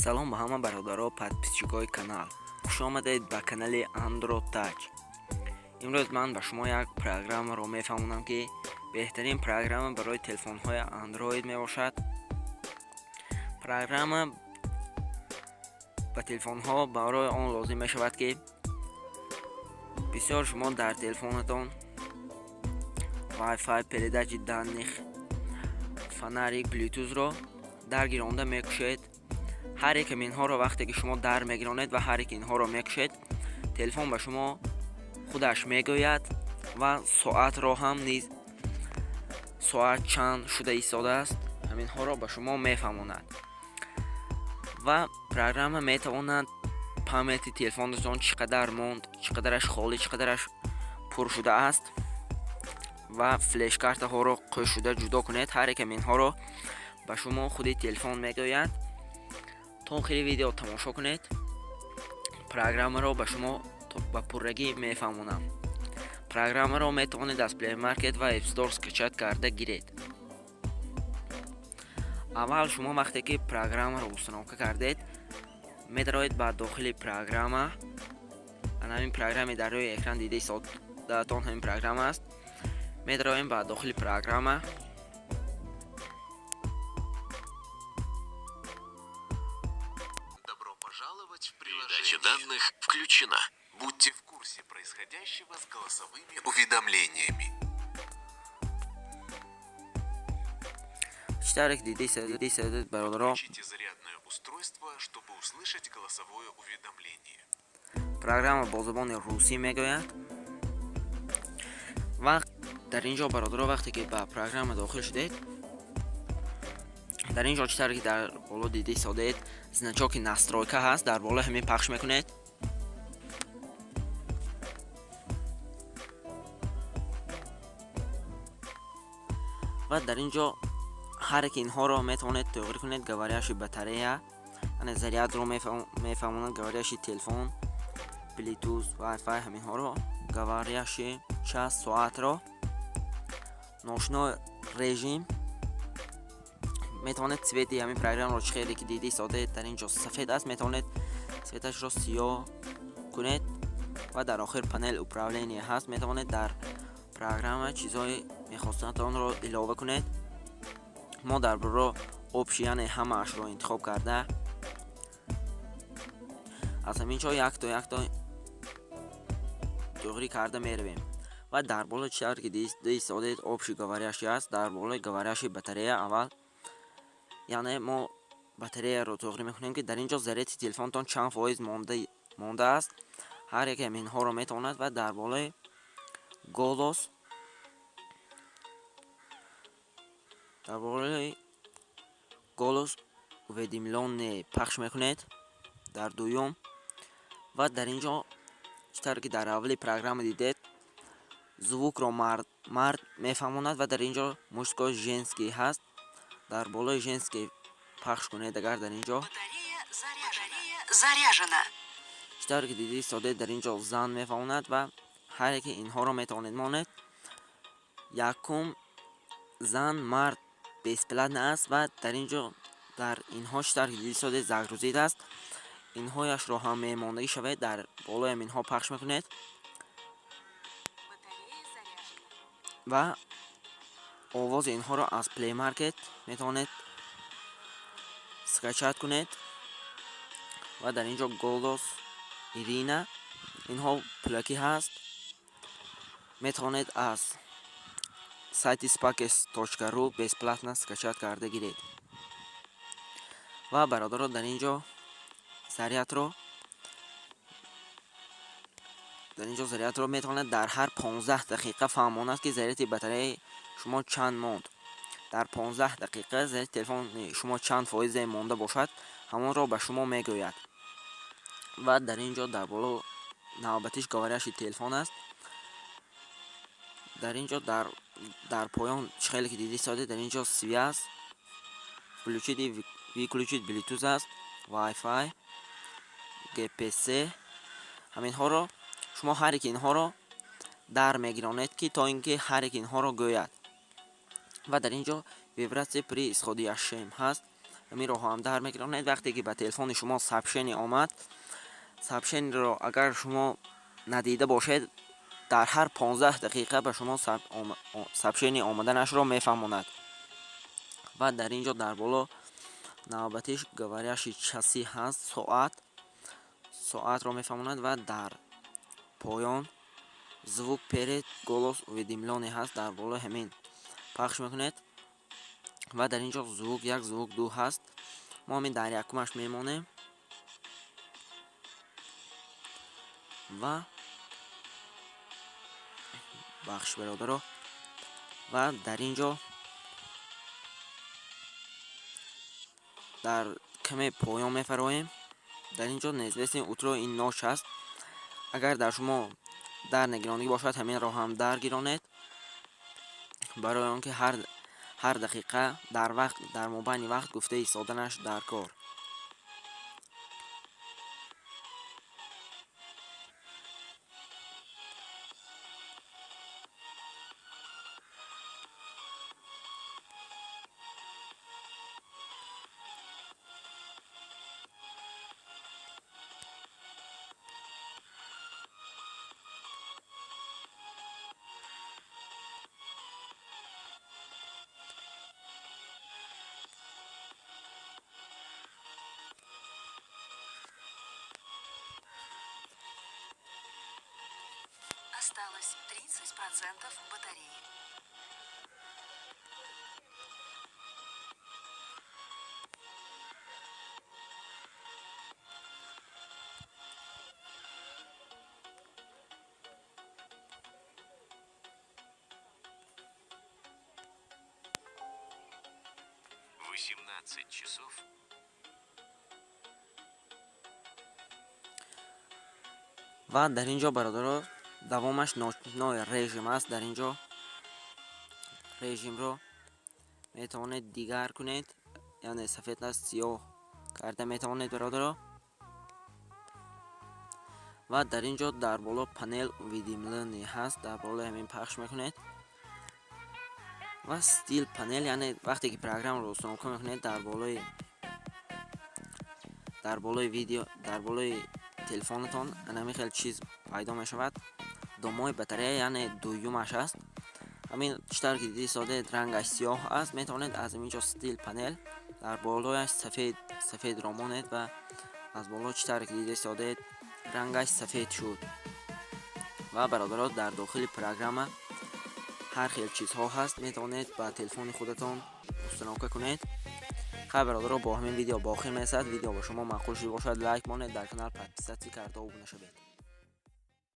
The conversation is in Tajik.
Салом ба ҳама бародаро, подписчикои канал. Хуш омадед ба канали Andro Touch. Имрӯз ман ба шумо як программаро мефаҳмонам, ки беҳтарин программа барои телефонҳои Android мебошад. Программа ба телефонҳо барои он лозим мешавад, ки бисёр шумо дар телефонатон Wi-Fi, передачи данных, фонарик, Bluetooth-ро даргиронда мекушед. Ҳар якам инҳоро вақте ки шумо дар мегиронед ва ҳар яки инҳоро мекушед, телефон ба шумо худаш мегӯяд ва соатро ҳам низ, соат чанд шуда истодааст, ҳаминҳоро ба шумо мефаҳмонад. Ва программа метавонад памяти телефонатон чӣ қадар монд, чӣ қадараш холӣ, чӣ қадараш пур шудааст ва флешкартаҳоро қӯшшуда ҷудо кунед. Ҳар якам инҳоро ба шумо худи телефон мегӯяд. То охири видео тамошо кунед, программаро ба шумо ба пуррагӣ мефаҳмонам. Программаро метавонед аз Play Market ва App Store скачать карда гиред. Аввал шумо вақте ки программаро установка кардед, медароед ба дохили программа. Ана ҳамин программе дар рӯи экран дида истодаатон, ҳамин программа аст. Медароем ба дохили программа. Добро пожаловать в Передача приложение. Данных включена. Будьте в курсе происходящего с голосовыми уведомлениями. Чӣ тавре ки дида истодед, бародаро, Включите зарядное устройство, чтобы услышать голосовое уведомление. Программа бо забони русӣ мегӯяд. Ва дар ин ҷо, бародаро, вақте ки ба программа дохил шудед, дар ин ҷо, чӣ тавре ки дар боло дида истодед, значоки настройка ҳаст, дар болои ҳамин пахш мекунед. Ва дар ин ҷо ҳар яки инҳоро метавонед тӯғрӣ кунед. Говорящий батарея, яъне зарядро мефаҳмонад, говорящий телефон, Bluetooth, Wi-Fi, ҳаминҳоро, говорящий час, соатро, ночной режим. Метавонед цвети ҳамин программаро, чӣ хеле ки дида истодед, дар ин ҷо сафед аст, метавонед цветашро сиёҳ кунед. Ва дар охир панель управления ҳаст, метавонед дар программа чизҳои мехостатонро илова кунед. Мо дар боло общий, яъне ҳамаашро интихоб карда, аз ҳамин ҷо якто якто тӯғрӣ карда меравем. Ва дар боло, чӣ тавре ки дида истодед, общий, говорящий аст. Дар болои говорящий батарея аввал, яъне мо батареяро тӯғрӣ мекунем, ки дар ин ҷо заряди телефонтон чанд фоиз мондааст, ҳар яке инҳоро метавонад. Ва дар болои голос, дар болои голос уведомление пахш мекунед дар дуюм. Ва дар ин ҷо, чӣ тавре ки дар аввали программа дидед, звукро мард мефаҳмонад ва дар ин ҷо мужской, женский ҳаст, дар болои женский пахш кунед. Агар дар ин ҷо Батарея заряжена. Батарея заряжена. чӣ тавре ки дида истодед, дар ин ҷо зан мефаҳмонад ва ҳар яке инҳоро метавонед монед. Якум зан, мард бесплатно аст. Ва дар ин ҷо, дар инҳо, чӣ тавре ки дида истодед, загрузить аст, инҳояшро ҳам мемондагӣ шавед, дар болоям инҳо пахш мекунед. Батарея заряжена. Ва овози инҳоро аз Play Market метавонед скачать кунед. Ва дар ин ҷо голос Ирина, инҳо пулакӣ ҳаст, метавонед аз сайти spakes.ru бесплатно скачать карда гиред. Ва бародаро, дар ин ҷо зарядро, дар ин ҷо зарядро метавонад дар ҳар 15 дақиқа фаҳмонад, ки заряди батареяи шумо чанд монд. Дар 15 дақиқа заряди телефони шумо чанд фоизе монда бошад, ҳамонро ба шумо мегӯяд. Ва дар ин ҷо дар боло навбатиш говорящий телефон аст. Дар ин ҷо дар поён, чӣ хеле ки дида истодед, дар ин ҷо связь, включить и выключить Bluetooth аст, Wi-Fi, GPS, ҳаминҳоро шумо ҳар яки инҳоро дар мегиронед, ки то ин ки ҳар яки инҳоро гӯяд. Ва дар ин ҷо вибрация при исходящем ҳаст. Ҳаминро ҳам дар мегиронед. Вақте ки ба телефони шумо сообщение омад, сообщениеро агар шумо надида бошед, дар ҳар 15 дақиқа ба шумо сообщение омаданашро мефаҳмонад. Ва дар ин ҷо дар боло навбатиш говорящие часы ҳаст, соат, соатро мефаҳмонад. Ва дар поён звук перед голос уведомление ҳаст, дар болои ҳамин пахш мекунед. Ва дар ин ҷо звук як, звук ду ҳаст. Мо ҳамин дар якумаш мемонем. Ва бахш, бародаро, ва дар ин ҷо дар каме поён мефароем. Дар ин ҷо неизвестный утро и ночь ҳаст. Агар дар шумо дар нагирондагӣ бошад, ҳаминро ҳам дар гиронед, барои он ки ҳар дақиқа дар вақт, дар мобайни вақт гуфта истоданаш дар кор. Осталось 30% батареи. 18 часов. Ва дар ин ҷо, бародаро, давомаш ночной режим аст. Дар ин ҷо режимро метавонед дигар кунед, яъне сафед аст, сиёҳ карда метавонед, бародаро. Ва дар ин ҷо дар боло панель уведомлений ҳаст, дар болои ҳамин пахш мекунед. Ва стиль панель, яъне вақте ки программаро установка мекунед, дар болои видео, дар болои телефонатон ҳамин хел чиз пайдо мешавад. Домои батарея, яъне дуюмаш аст. Ҳамин чӣ тавр ки диди истодед, рангаш сиёҳ аст. Метавонед аз ин ҷо стиль панель дар болояш сафед, сафедро монед ва аз боло чӣ тавре ки дида истодед, рангаш сафед шуд. Ва, бародаро, дар дохили программа ҳар хел чизҳо ҳаст, метавонед ба телефони худатон установка кунед. Хай, бародаро, бо ҳамин видео ба охир мерасад. Видео ба шумо маъқул шуда бошад, лайк монед, дар канал подписаться карда обуна шавед.